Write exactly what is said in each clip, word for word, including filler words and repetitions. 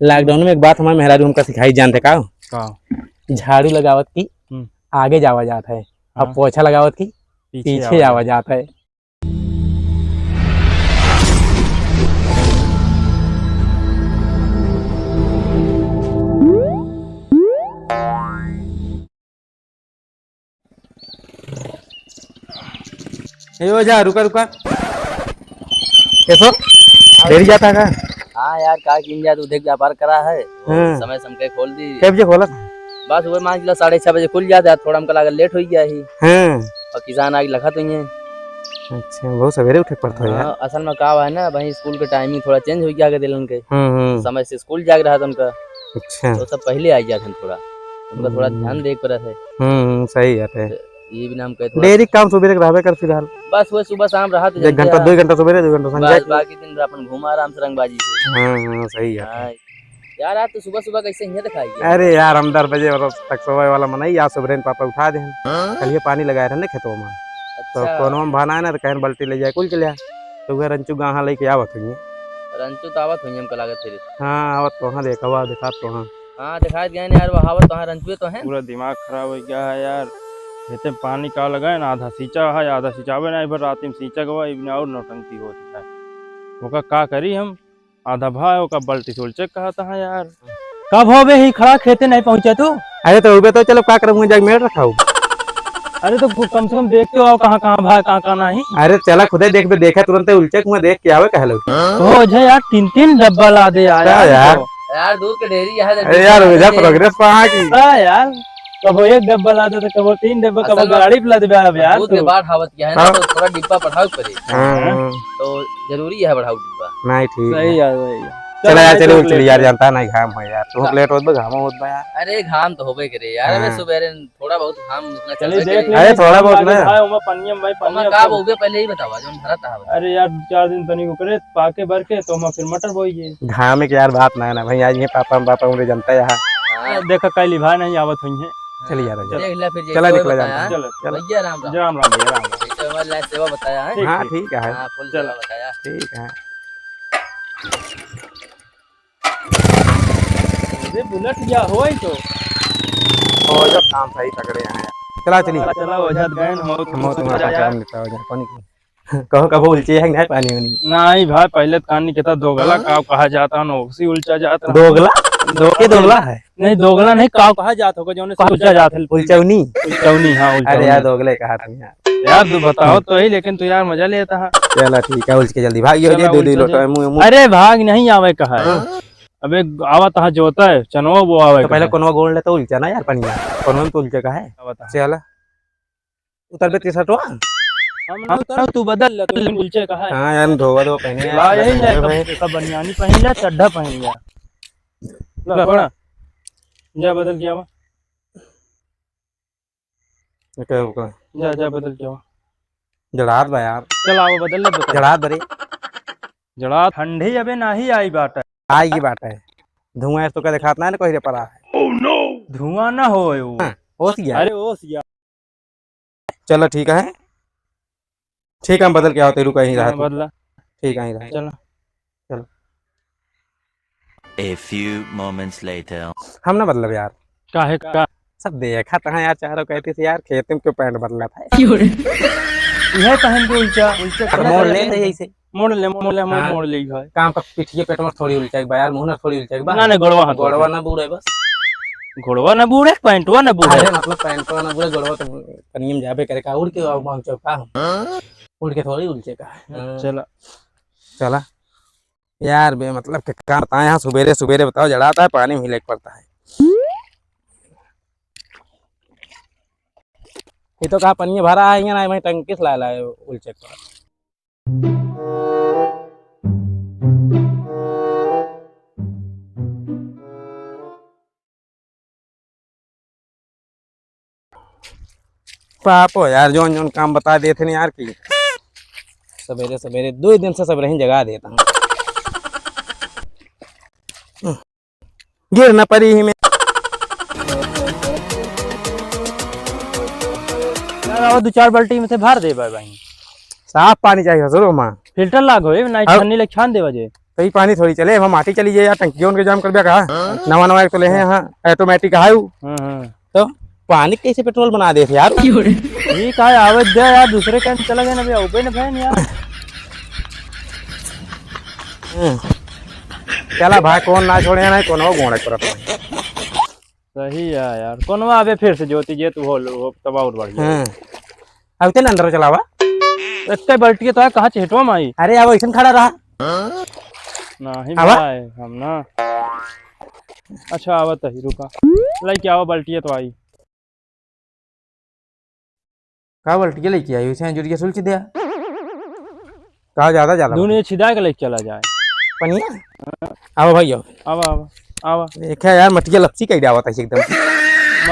lockdown में एक बात हमारे मेहरारू हमका सिखाई, जानते का? का? झाड़ू लगावत की हम्म। आगे जावा जात है, अब हाँ। पोछा लगावत की पीछे पीछे आवा आवा जात है। ए, ओ जा, रुका, रुका। कैसो? डेरी जाता का? हाँ यार, का किन जात, उधर व्यापार करा है। हाँ। समय से हमके खोल दी। कै बजे खोलत? बस वो मान के चला, साढ़े छह बजे खुल जाता है, थोड़ा हमका लागल लेट हो गया ही। हाँ। और किसान आगे लखत हुई हैं। अच्छा, बहुत सवेरे उठे के पड़ता है यार। हाँ, असल में का है ना, वहीं स्कूल के timing थोड़ा change हो गया आगे दिलन के। हम्म, हम्म। समय से स्कूल जाग रहा था उनका। अच्छा। तो सब पहले आ गया था थोड़ा। उनका थोड़ा हम्म। ध्यान देख पड़ा है। हम्म, हम्म, सही बात है। तो ये भी नाम कहे थोड़ा डेरी काम सुबह तक रहबे कर फिलहाल। बस वो सुबह शाम रहा तो एक घंटा, दो घंटा सुबह, दो घंटा संझा बस, के। बाकी दिन अपन घूमा आराम से रंगबाजी से। हाँ, हाँ, सही बात है। हाँ। यार, आज तो सुबह सुबह कैसे हियाँ दिखाई गया? अरे यार, हम दस बजे वाला तक सोवे वाला मनई, आज सुबह पापा उठा दे। हाँ? कल ये पानी लगाए रहे ना खेतों में। तो अच्छा। कोनो में भाना है ना, तो कहन बाल्टी ले जाए, कुल के लिया। तो वह रंचू गाहा लेके आवत हुई। रंचू तो आवत हुई हमको लागत फिर। हाँ, आवत तो हाँ, देखा हुआ, दिखात तो हाँ। हाँ, दिखाई गए ना यार, वो आवत तो हाँ, रंचुए तो हैं। पूरा दिमाग खराब हो गया है यार। खेते में पानी का लगाए ना, आधा सींचा है, आधा सिंचावे ना, भर रात में सींचा गवा, इबन और नौटंकी होती है। ओका का करी हम? आधा भाई ओका बाल्टी से उलचे कहत है यार। कब होबे ही खड़ा खेते नहीं पहुँचा तू? अरे तो होबे तो चलो का करब, जाके मेड़ रखाऊ। अरे तो कम से कम देखते हो कहाँ कहाँ भाई, कहाँ कहाँ नहीं। अरे चला खुदे देखबे, देखा तुरंत उलचे कुआं देख के आवे कहलो। हो जा यार, तीन तीन डब्बा ला दे यार। का यार? यार दूध के डेरी यहाँ अरे यार, वजह progress पा की। का यार? कबो एक डब्बा लादे तो कबो तीन डब्बा, कबो असल में गाड़ी पे लादे बे अब यार दूध के तू। बाट हावत क्या है ना, हाँ। तो थोड़ा डिब्बा बढ़ाओ पड़े। हाँ, हाँ। तो जरूरी है बढ़ाओ डिब्बा। नहीं, ठीक सही है। है, सही है। चला यार, चलो, चलो, चलो यार, जानता नहीं घाम है यार, तू हाँ। लेट होत बा, घाम होत बा यार। अरे घाम तो होबे करे यार, अबे हाँ। सुबेरे थोड़ा बहुत घाम इतना चलिए चलबे देख करे। लेंगे, अरे थोड़ा बहुत ना। भाई, ओमा पनिया में भाई, ओमा पनिया का में। बोबे पहले ही बतावा, जौन भरत है। अरे यार, दो चार दिन तनी ओकरे पाके भर के, तो हम फिर मटर बोइए। घाम के यार बात ना है ना भाई, आज ये पापा, पापा उन्हें जनता यहाँ। हाँ। देखा, कल ही भाई नहीं आवत हुई है। चल यार, चल। देख ले फिर चला, जैसे निकला बताया। जाता है। चलो, चलो। भैया राम राम। राम राम भैया, राम राम। जैसे हमारे लायक सेवा बताया है। ठीक, हाँ, ठीक। ठीक है। हाँ, फुल चलो। सेवा बताया। ठीक है। अरे बुलेट या होई तो। हो, जब काम सही पकड़े हैं। चला, चली। चला, चला, वजह गए न हो, हम हो, तुम्हारा काम लेता हो जा, पानी पी। कहो, कबो उलचे है कि नहीं पानी उनी? नहीं भाई, पहले तो कहानी कहता दोगला हाँ? काव कहा जाता है, नोक्सी उलचा जाता है। दोगला? दो-, के दोगला है? नहीं, दोगला नहीं, काव कहा जाता होगा, जौने से उलचा जाता है। उलचौनी? उलचौनी, हाँ, अरे यार, उलचौनी। दोगले कहा था यार। यार, तू बताओ तो ही, लेकिन तू यार मजा लेता है। चला, ठीक है, उलच के जल्दी भाग, ये हो चला, जाए, दो, दो उलचा लोटा, जाए। मुँह, मुँह। अरे भाग, नहीं आवे कहा है। हाँ? अबे आवा तहाँ जोता है, चनवा वो आवे तो पहले कहाँ? कोनवा गोड़ ले तो उलचा ना यार पनिया, कोनवा में तो उलचे का है। आवा तहाँ। चला। उतर बे टी-शर्टवा। हम ना उतरब, तू बदल ले, तू उलचे का है। हाँ यार, धोवा धो पहने यार। ला, यही ले, धोवे कब, भाई। कब बनियानी पहन ले, चड्ढा पहन ले। ला, ला, पड़ा। जा बदल के आवा। ओके, ओके। जा, जा, बदल के आओ। जड़ात बा यार। चल, आओ, बदल ले, बदल। जड़ात बा रे। जड़ात ठंडी अबे नाही आई बाटे। आई की बाटे। धुआं तो का दिखात ना, ना कोई रे पड़ा है। Oh no! धुआं ना होए वो। हाँ, ओस गया। अरे, ओस गया। चलो, ठीक है। ठीक है, हम बदल के आओ, तेरू कहीं रहा हाँ, तू। बदला। ठीक है, यहीं रहा। चलो। चलो। A few moments later। हम ना मतलब यार। काहे का? सब देखा था यार, चारों कहते थे यार, खेत में क्यों पैंट बदला था? क्यों रे? यह पहन के उलचा, उलचा अब मोड़ ले तो ऐसे। मोड़ ले, मोड़ ले, मोड़, हाँ। मोड़ ले भाई। काम का पिठिए पेट में थोड़ी उलचा एक बार यार, मुंह ना थोड़ी उलचा एक बार। ना, ना, गोड़वा हाथ गोड़वा उलचा। ना बूड़े बस। गोड़वा ना बूड़े, पैंटवा ना बूड़े। अरे मतलब पैंटवा ना बूड़े, गोड़वा तो पनियम जाबे करे का, उड़ के आओ पहुंचो का हम? हाँ? उड़ के थोड़ी उलचे का। हाँ। चला। चला। यार बे, मतलब के काम बताएं, यहाँ सुबेरे सुबेरे बताओ, जड़ाता है, पानी में लेके पड़ता है। ये तो कहा पनिया भरा है, ना मैं टंकी से ला लाए उलचे का। पाप हो यार, जौन जौन काम बता देते हैं यार कि सवेरे सवेरे, दो दिन से सवेरे ही जगा देता हूँ। गिर न परी ही में। यार, और दो चार बाल्टी में से भर दे भाई। साफ पानी चाहिए ससुरो माँ। फिल्टर लागो, ए, नहीं और छन्नी ले छान दे बजे। तो ई पानी थोड़ी चले, हम माटी चली जाए यार, टंकियों के जाम कर दिया का? नवा नवा एक तो ले हैं यहाँ, automatic है उ। हाँ, हाँ। तो पानी कैसे पेट्रोल बना देत यार? ठीक है, आवत दे यार, दूसरे काम चला गया ना भैया, उबे ना भैया यार। हम्म। चला भाई, कौन ना छोड़े ना, कौन हो गोड़े करत है। सही है यार, कौनवा आवे फिर से ज्योति जे तू हो, हो तब और बढ़िया। हाँ। अब ते ना अंदर चलावा। इतने बल्टिया तो है, कहाँ चेहटवा में आई? अरे, अब ऐसन खड़ा रहा। नहीं आवा। भाई, हम ना। अच्छा, आवा तही, रुका। लेके आवा, बल्टिया तो आई। का बल्टिया लेके आई? उसे अंजुरिया सुलच दिया। का ज्यादा जाला दोनों बा? ये छिदा के लेके चला जाए। पनिया? आवा भाई, आवा। आवा, आवा, आवा। देखा यार, मटिया लपसी कई डावत है एकदम।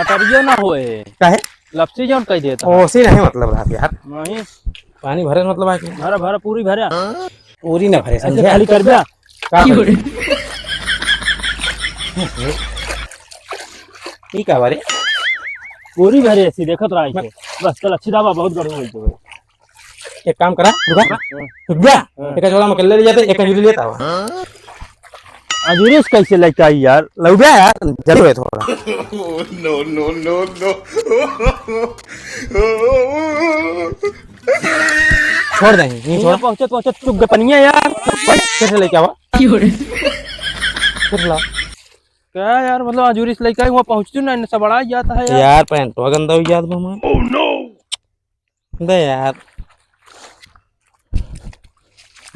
मटरियो ना होए। काहे? लपसी जौन कह देता। ओसे नहीं मतलब रहा यार। नहीं। पानी भरे मतलब आके। भरा, भरा, पूरी भरा। पूरी ना भरे, अच्छा, समझे? खाली कर दिया। का भरे? ई का बारे? पूरी भरे ऐसी देखत रहा इसे। बस, चल, अच्छी दावा, बहुत गड़बड़ हो गई। एक काम करा, रुका। हाँ। रुक जा। हाँ। एक झोला में ले जाते, एक अंजुरी लेता हुआ। अंजुरी से कैसे लेके आई यार? लौबा यार, जरूर है थोड़ा। No, no, no, no। छोड़ दे, नहीं छोड़। पहुंचत, पहुंचत चुक गए पनिया यार। कैसे लेके आवा? क्यों रे? कैसे ला? क्या यार, मतलब, अंजुरी से लेके आई, वहाँ पहुंचती ना, इनसे बड़ा ही जाता है यार। यार, पैंटवा गंदा हो जात बा हमार। Oh no! बे यार,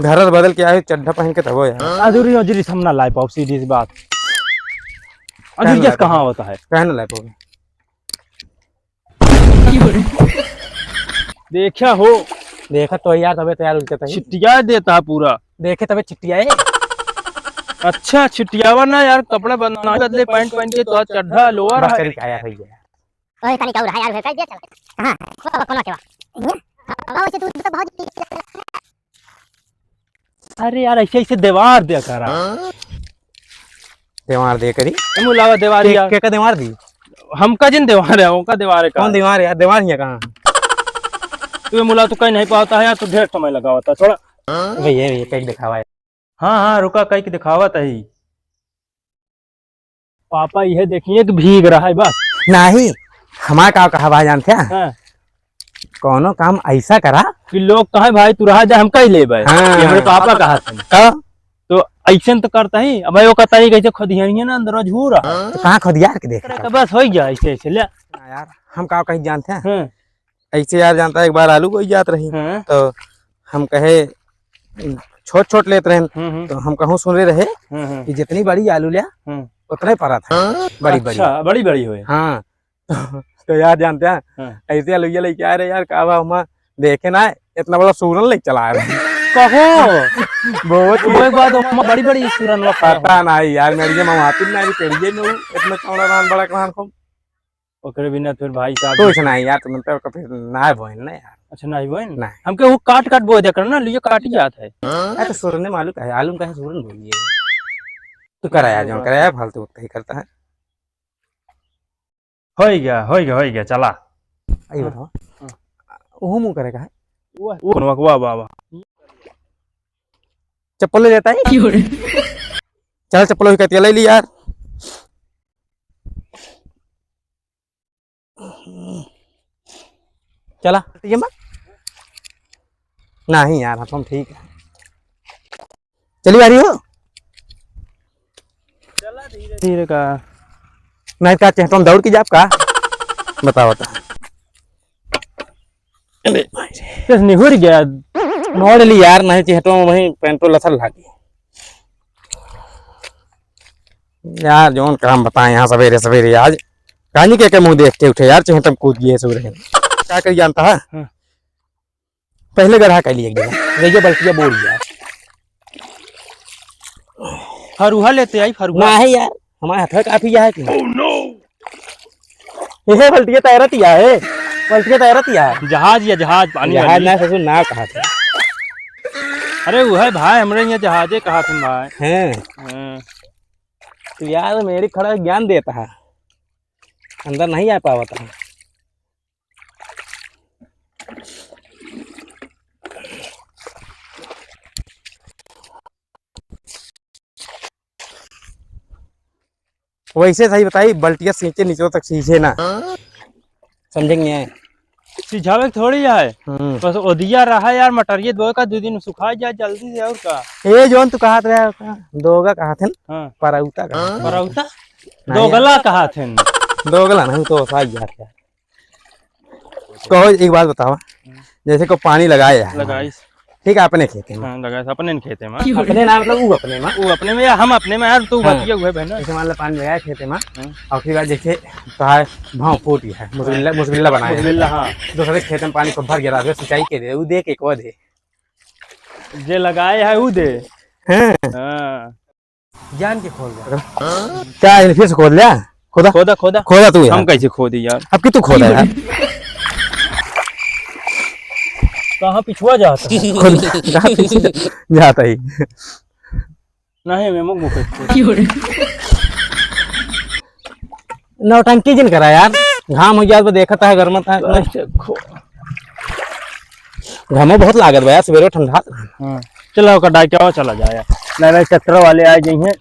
घर बदल के आए, चड्ढा पहन के तबो यार। अजूरी, अजूरी से हम ना लाए पाओ, सीधी सी बात। काहे ना अजूरी लाए कहाँ पाओ? होता है? काहे ना लाए पाओ? देखा हो। देखा तो यार, तबे तो यार उनके तही। छिटिया देता है पूरा। देखे तबे छिटिया है। अच्छा, छिटियावा ना यार, कपड़ा बदले, पैंट पहन के तो आज चड्ढा, लोअर बस है। करी का यार, भैया। ओए, तनिक और है यार, भेज दे, चल। कहाँ है? वो, वो, कोनो केवा? ये? हाँ, वैसे तू तो बहुत अरे यार, ऐसे, ऐसे देवार दे करा। देवार दे करी? ए, मुलावा देवार के, यार। के का देवार दी? हमका जिन देवार है, उनका देवार है का? कौन देवार है यार? देवार ही है कहाँ? तू मुला, तू कहीं नहीं पाता है यार, तू ढेर समय लगावता है, छोड़ा। भैया, भैया, कहीं दिखावा है। हाँ, हाँ, रुका, कहीं के दिखावत है। पापा, यह देखिए कि भीग रहा है बस। नहीं, हमार का कहा भाई जानते हैं? हाँ। कौनो काम ऐसा करा कि लोग कहे, "भाई, तू रहा जा, हम कई लेबे।" हाँ। ये हमरे पापा कहा थे। तो? तो ऐसे तो करता ही। अब वो कहता ही, कैसे खुदियाइए ना, अंदर झूर रहा। तो कहाँ खुदियार के देख करे रहा? बस हो गया, ऐसे, ऐसे ले। ना यार, हम का कहीं जानते हैं? हाँ। ऐसे यार जानता है, एक बार आलू बोई जात रही, हाँ। तो हम कहे, छोट छोट लेत रहेन, हम्म, हम्म। तो हम कहूँ सुने रहे हम्म, हम्म। कि जितनी बड़ी आलू लिया, हम्म। उतने परत है, बड़ी बड़ी। अच्छा, बड़ी बड़ी होए। हाँ, तो, तो यार जानते हैं, हाँ। ऐसे आलू ये लेके आ रहे यार, का भाव हम देखे ना, इतना बड़ा सूरन लेके चला रहे। कहो। बहुत वो एक बात, हम बड़ी बड़ी सूरन वा पता नहीं यार, मेरी ये मवातिन ना, अभी पेड़िए में वो इतना चौड़ा रान, बड़ा रान खूब। ओकरे बिना फिर भाई साहब कुछ नहीं यार, तुम तो फिर ना बोइन ना यार। अच्छा, नहीं बोइन? नहीं। हमके वो काट काट बोए दे करना, लिए काट ही जात है। अरे तो सुरने में आलू का है, आलू में काहे सुरन बोलिए? तू कराया जो कराया, फालतू कहीं करता है। हो गया, हो गया, हो गया, चला। आई बताओ। हाँ। वो मुंह करे का है? वो, वो वाह, वाह, वाह। चप्पल ले लेता है? क्यों रे? चल चप्पल वही कहती है, ले ली यार। चला, ये मत। नहीं यार, हम ठीक है। चली आ रही हो? चला धीरे धीरे का। नहीं का चेहटम दौड़ की जाप का? बताओ, बताओ। अरे भाई रे। बस निहुर गया। मोड़ ली यार, नहीं चेहटम वहीं पेंटो लथल लागी। यार, जौन काम बताएं यहाँ सवेरे सवेरे आज, कानी के, के मुंह देख के उठे यार, चेहटम कूद गए सवेरे। का करी जानता है? हाँ। पहले गढ़ा कर लिए एक जगह, ये बल्टिया बोल दिया। फरुहा लेते आई, फरुहा। ना है यार, हमारे हाथ में काफी है कि नहीं? Oh no! ये बल्टिया तैरत ही है, बल्टिया तैरत ही है। जहाज या जहाज, पानी जहाज वाली। ना ससुर, ना कहा था। अरे वो है भाई, हमरे यहाँ जहाजे कहा थे भाई। हैं। हाँ। तो यार मेरी खड़ा ज्ञान देता है, अंदर नहीं आ पावता है। वैसे सही बताई, बल्टिया सींचे निचवा तक सींचे ना। समझे कि नहीं? सिझावे के थोड़ी है। हम्म। बस ओदिया रहा यार, मटरिये बोए का दो दिन सुखा जाए जल्दी से, और का? ए, जौन तू कहत रहे, दोगा कहत हन? हाँ। परौता कहत हन। परौता? नहीं दोगला यार। कहत हन। दोगला नहीं तो सही यार, यार। कहो, एक बात बताओ, जैसे को पानी लगाए है, लगाइस। ठीक है, अपने खेते में। हाँ, लगाइस, अपने न खेते में। अपने ना, मतलब, वो अपने में। वो अपने में या हम अपने में, यार, तू हाँ। बतिया हुए बहना। जैसे मान लो, पानी लगाए खेते में, हाँ। और फिर बाद जैसे कहा है, भाव फूट गया है, मुजबिल्ला, हाँ। मुजबिल्ला बनाए हैं। मुजबिल्ला, हाँ। दूसरे खेते में पानी को भर गया, रात में सिंचाई के दे, वो दे के को दे। जे लगाए है, वो दे। हाँ। हाँ। जान के खोल दे। क्या है, फिर से खोद लिया? खोदा? खोदा, खोदा। खोदा तू यार। हम कैसे खोदी यार? अब कि तू खोदा यार? कहाँ पिछुआ जाता है? खोद, कहाँ पीछे जाता है? नहीं, मैं मुख मुख खोद। नौटंकी जिन करा यार, घाम हो गया तो देखत है, गरमत है। अच्छा, खो- घामो बहुत लागत बा यार, सवेरे ठंडा। हाँ। चला ओकर डाइट आवा, चला जाए। नहीं, नहीं, ट्रैक्टर वाले आए जइहें।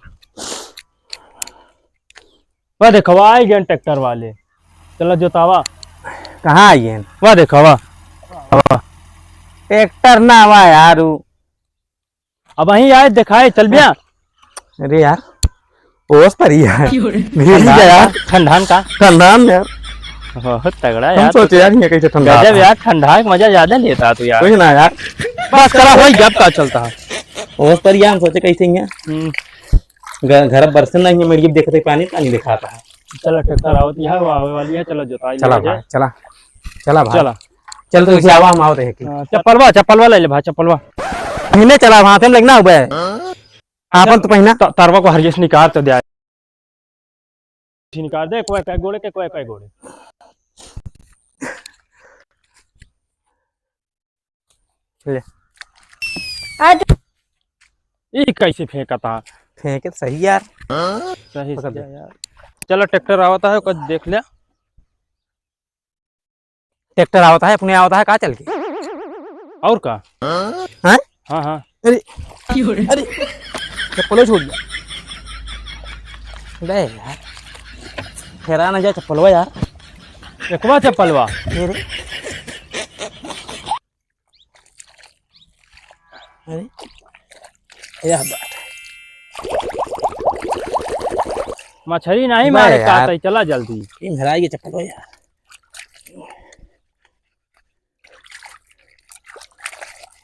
वह देखो, आ गए ट्रैक्टर वाले। चला जोतावा। कहाँ आ गए? वह देखो, वाह। वाह। ट्रैक्टर ना आवा यार, उ अब वहीं आए दिखाए, चल बिया। अरे यार, ओस पर ही है। क्यों रे? भीड़ ही गया यार। ठंडान का? ठंडान यार। बहुत तगड़ा हम यार। सोचे यार, ये कैसे ठंडा गजब आता है। यार, ठंडा का मजा ज्यादा लेता तू यार। कुछ ना यार। बस करा, वही गप का चलता है। ओस पर ही हम सोचे कैसे ही है। हम्म। घ-, घर बरसे नहीं है, मेरी देखते पानी, पानी दिखाता है। चला ट्रैक्टर आवत है, वो आवे वाली है, चला जोताई चला ले भाई, जाए। चला। चला भाई। चला। चल तो इसे आवा, हम आवत है कि। हाँ, चप्पलवा, चप्पलवा ले ले भाई, चप्पलवा। पहने चला, हाथे में लगना हुआ है। आपन तो पहना। त-, तरवा को हरियस निकाल तो दे। निकाल दे, कोई कई गोड़े के, कोई कई गोड़े। ले। आज ई कैसे फेंकता? फेंके तो सही यार। सही पकड़ से ले। यार। चलो ट्रैक्टर आवता है, ओकर देख ले। ट्रैक्टर आवता है, अपने आवता है, का चल के? और का? हैं? हाँ, हाँ। अरे, अरे, चप्पलो छूट गया। बे यार, फेरा ना जाए चप्पलवा यार। एकवा चप्पलवा। ये रे। अरे, यह बात है। मछरी नहीं बे मारे यार। का तई, चला जल्दी। इन हराई के चप्पलवा यार।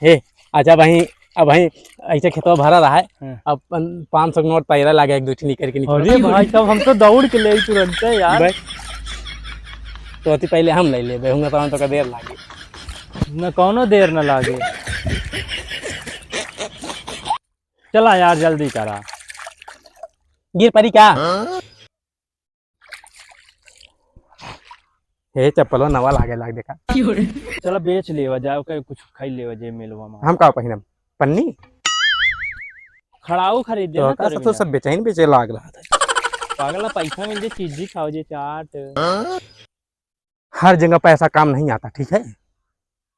हे, अच्छा, अब वहीं, अब वहीं ऐसे खेतवा भरा रहा है। हाँ। अब पन-, पाँच सौ के नोट पैरा लागे, एक दो ठिनी करके निकल। अरे भाई साहब, हम तो दौड़ के ले आई तुरंत यार। भाई, तो अति पहले हम ले लेबे, हुआ तो, तो का देर लागे। न कौनो देर न लागे। चला यार, जल्दी करा। गिर पड़ी का? हे चप्पलो नवा लागे लाग देखा। चला बेच लेवा जाओ, के कुछ खाई लेवा जे मेलवा में। हम का पहिनब? पन्नी? खड़ाऊ खरीद तो देना का तोरे सब तो बिना। सब बेचैन बेचे लाग रहा था। पागला पैसा मिल जे, चीजी खाओ जे, चाट। हर जगह पैसा काम नहीं आता, ठीक है?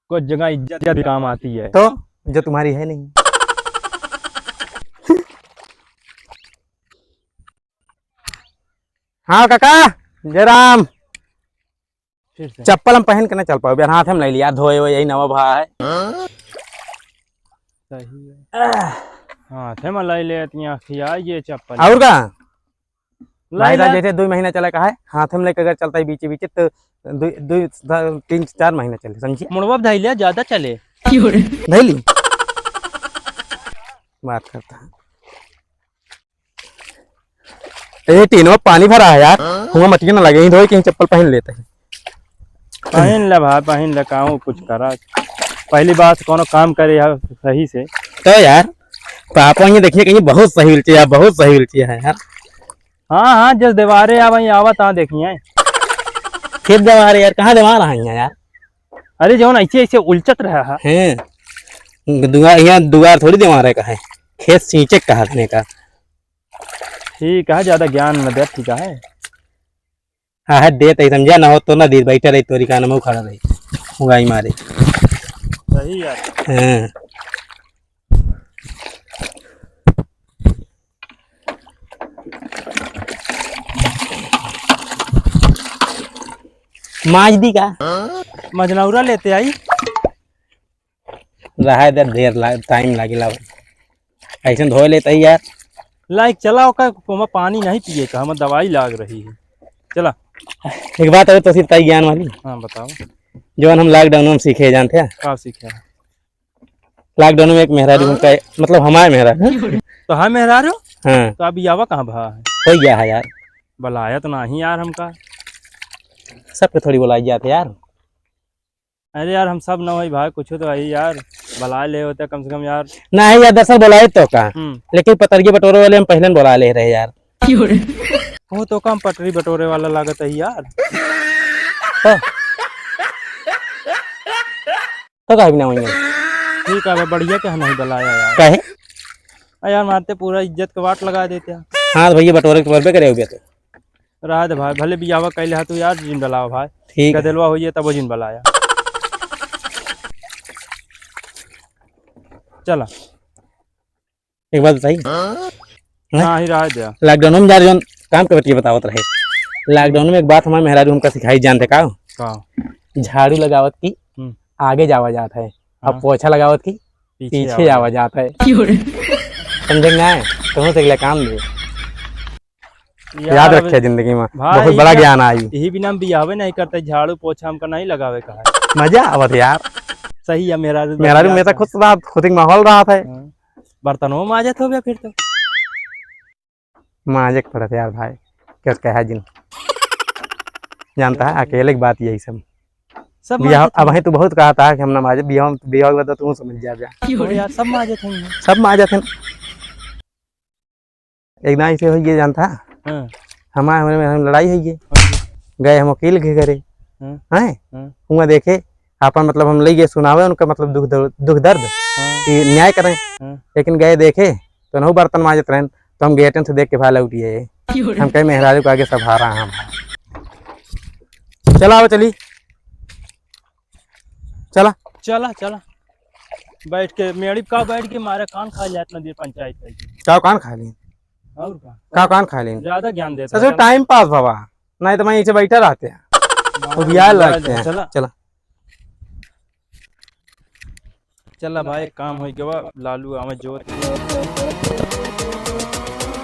कुछ जगह इज्जत भी काम आती है। तो जो तुम्हारी है नहीं। हाँ काका, जय राम। फिर से। चप्पल हम पहन के ना चल पाओ, बिहान हाथ में ले लिया, धोए हुए यही नवा भा है। सही है। आह। हाथ में ले ले, इतनी आँखी आई ये चप्पल। और का? भाई साहब, जैसे दो महीना चला का है, हाथ में लेके अगर चलता है बीचे बीचे, तो दो, दो, तीन, चार महीना चले, समझिए? मुड़वा धैलिया ज्यादा चले। धैली? बात करता है। ए, टीन में पानी भरा है यार, हुआ मटिया ना लगे, यहीं धोए, कहीं चप्पल पहन लेते हैं। पहिन ले भाई, पहिन ले, काहूँ कुछ करा। पहली बात, कोनो काम करे यार सही से। तो यार, पापा ये देखिए, कहीं बहुत सही उल्टी है, बहुत सही उल्टी है यार। हाँ, हाँ, जस देवारे आ भाई, आवत आ देखिए। खेत देवारे यार, कहाँ देवार है यहाँ यार? अरे, जौन ऐसे, ऐसे उलचत रहा है। हैं। दुआर, यहाँ दुआर थोड़ी देवारे का है। खेत सींचे का है अपने का। ठीक है, ज्यादा ज्ञान न दे, ठीक है। हाँ, है, देत ही समझा, ना हो तो ना देत, बैठा रही, तोरी कान में खड़ा रही, उगाई मारे। सही यार। हाँ। माज दी का? मजनौरा लेते आई। रहा दे, ढेर ला-, टाइम लागेला। ऐसे धोए लेते ही यार। लाइक चला, ओका ओमा पानी नहीं पिए का, हम दवाई लाग रही है। चला। एक बात और तो सिर्फ ताई ज्ञान वाली। हाँ, बताओ। जौन हम लॉकडाउन में सीखे जानते हैं। का सीखे? लॉकडाउन में एक मेहरारू हमका, मतलब हमारे मेहरारू। तो हाँ मेहरारू? हाँ। तो अब यावा कहाँ भा है? हो गया है यार। बुलाया तो नहीं यार हमका। सबके थोड़ी बुलाई जाते यार। अरे यार, हम सब न होई भाई, कुछ तो है यार, बुला ले होते कम से कम यार। नहीं यार, दरअसल बुलाए तो का, हम्म। लेकिन पतरगी बटोरे वाले हम पहले न बुला ले रहे यार। हो तो कम पटरी बटोरे वाला लागत है यार। हाँ। तो काहे बिना वहीं? ठीक है भाई, बढ़िया क्या नहीं बुलाया यार। काहे? आ यार, मारते पूरा इज्जत का वाट लगा देते हैं। हाँ तो भैया, बटोरे के तो परबे करे हो गया तो। रहा दे भाई, भले बियाहवा कैले हा तू यार, जिन बुलावा भाई। ठीक है। गदेलवा होइए तब वो जिन बुलाया। चला। एक बात बताई। हाँ? हाँ, ही रहा दे। लॉकडाउन में यार जौन काम के बतिया बतावत रहे। लॉकडाउन में एक बात हमारे मेहरारू हमका सिखाई जानते का? का? झाड़ू लगावत की हम्म। आगे जावा जात है। अब हाँ। पोछा लगावत की पीछे पीछे आवा आवा जात है। समझे ना? तुम तो अगला काम दे। यार, याद अब रखे जिंदगी में, भाई, बहुत बड़ा यही ज्ञान आई। यही बिना हम बियाहवे नहीं करते, झाड़ू पोछा हमका नहीं लगावे का है। मजा आवत यार। सही है, मेहरारू मेहरारू में तो खुश रहा, खुद एक माहौल रहा था। हाँ। बर्तनों माजत हो गया फिर तो। माजे के पड़त यार भाई, क्या कहा जिन। जानता है, अकेले की बात यही सब। सब बियाह, माजत अब हैं। ही तू बहुत कहा था कि हम ना माजे, बियाह, बियाह के बाद तो तू समझ जा, जा। ओ यार, सब माजत हैं। सब माजत हैं। एक दिन ऐसे होइए जानता, हाँ। हमारे, हमारे में हम लड़ाई होइए। हाँ। गए हम वकील के घरे। हाँ। हैं? हाँ। हुआ देखे, आपन मतलब हम लइगे सुनावे उनका मतलब दुख दर्द, दुख दर्द हाँ। कि न्याय करें। हाँ। लेकिन गए देखे, तो नहु बर्तन माजत रहेन, तो हम गेटन से देख के भाई लौटिए। हम कहे, "मेहरारू के आगे सब हारा हम।" चला, आओ, चली। चला। चला, चला। बैठ के, मेड़ी का बैठ के मारे कान खा जात ना देर पंचायत है। का कान खा ली? और का? का कान खा ली? ज्यादा ज्ञान देता ससुर, है। टाइम पास बाबा, नहीं तो मैं इसे बैठा रहते हैं। बाबा, तो बियाह चला, लगते हैं। चला। चला। चला भाई, काम हो गवा, लालू आवे जोत।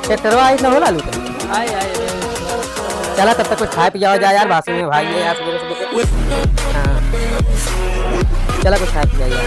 ट्रैक्टरवा आई ना हो लालू का? आई, आई, आई। चला तब तक कुछ खाए पिया हो जाए यार, बासी में भाई ये यार सुबह सुबह। हाँ। चला कुछ खाए पिया यार।